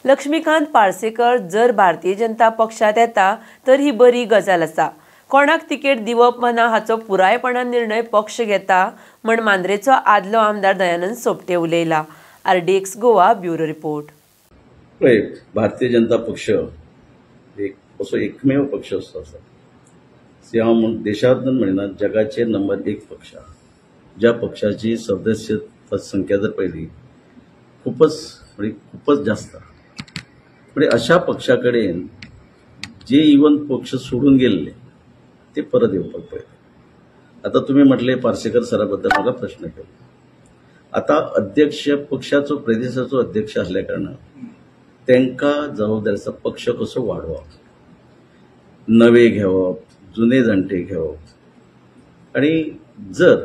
लक्ष्मीकांत पार्सेकर जर भारतीय जनता पक्षात येता तर ही बरी गजाल आसा. कोणाक तिकेट दिवप वा ना हाचो पुरायपणान निर्णय पक्ष घेता म्हण मांद्रेचो आदलो आमदार Dayanand Sopte उलयला. RDX Goa bureau report. पळय, भारतीय जनता पक्ष एक असो एकमेव पक्ष असो आसा, हांव म्हूण देशांत म्हणिना, जगाचेर नंबर 1 पक्ष आसा, ज्या पक्षाची सदस्य संख्या जर पळयली खूपच म्हणजे खूपच जास्त. म्हणजे अशा पक्षा कडेन जे इवन पक्ष सोडून गेल्ले ते परत येवपाक पळयता. आतां तुमी म्हटले पार्सेकर सरा बद्दल म्हाका प्रश्न केलो. आतां अध्यक्ष पक्षाचो प्रदेशाचो अध्यक्ष आसल्या कारणान तांकां जबाबदारी आसा पक्ष कसो वाडोवप, नवे घेवप, जुने जाणटे घेवप. आनी जर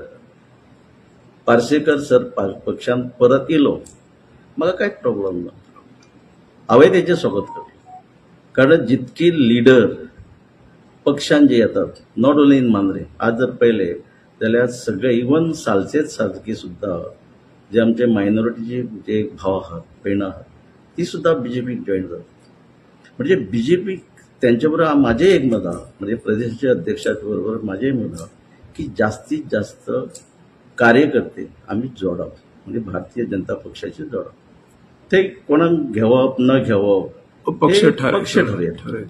पार्सेकर सर पक्षान परत येयलो म्हाका कांयच प्रॉब्लम ना, हांवें तेचें स्वागत करतलें. कारण जितकी लिडर पक्षान जे येतात, not only in Mandrem, आज जर पळयलें जाल्यार सगळे इवन सालसेत सारकी सुद्दां जे आमचे मायनॉरिटीचे जे भाव आहात, भयणां आहात, ती सुद्दां बीजेपीक जॉयन जातात. म्हणजे बीजेपी त्यांच्या बरोबर माझे एक मत आहा, म्हणजे प्रदेशाचे अध्यक्षाच्या बरोबर माझे मत आहा की जास्तीत जास्त कार्यकर्ते आमी जोडप, म्हणजे भारतीय जनता पक्षाचे जोडप. ते कोणाक घेवप न घेवप पक्ष पक्ष ठरयता,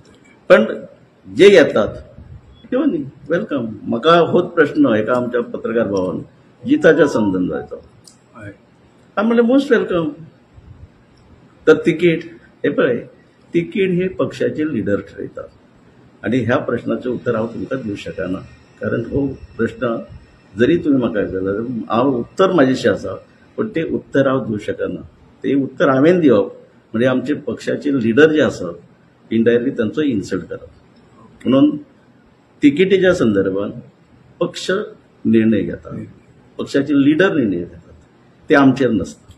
पण जे येतात किंवा न्ही welcome. म्हाका होच प्रश्न एका आमच्या पत्रकार भावान जिताच्या समजून जायचो, हांव म्हणलें मोस्ट welcome. तर तिकीट हे पळय, तिकीट हे पक्षाचे लिडर ठरयतात आनी ह्या प्रश्नाचें उत्तर हांव तुमकां दिवंक शकना, कारण हो प्रश्न जरी तुमी म्हाका जाल्यार हांव उत्तर म्हाजेशी आसा, पण ते उत्तर हांव दिवंक शकना. ते उत्तर हांवें दिवप म्हणजे आमचे पक्षाचे लिडर जे आसात इनडायरेक्टली तांचो इन्सल्ट करप. म्हणून तिकेटीच्या संदर्भात पक्ष निर्णय घेता, पक्षाचे लिडर निर्णय घेतात, ते आमचेर नसता.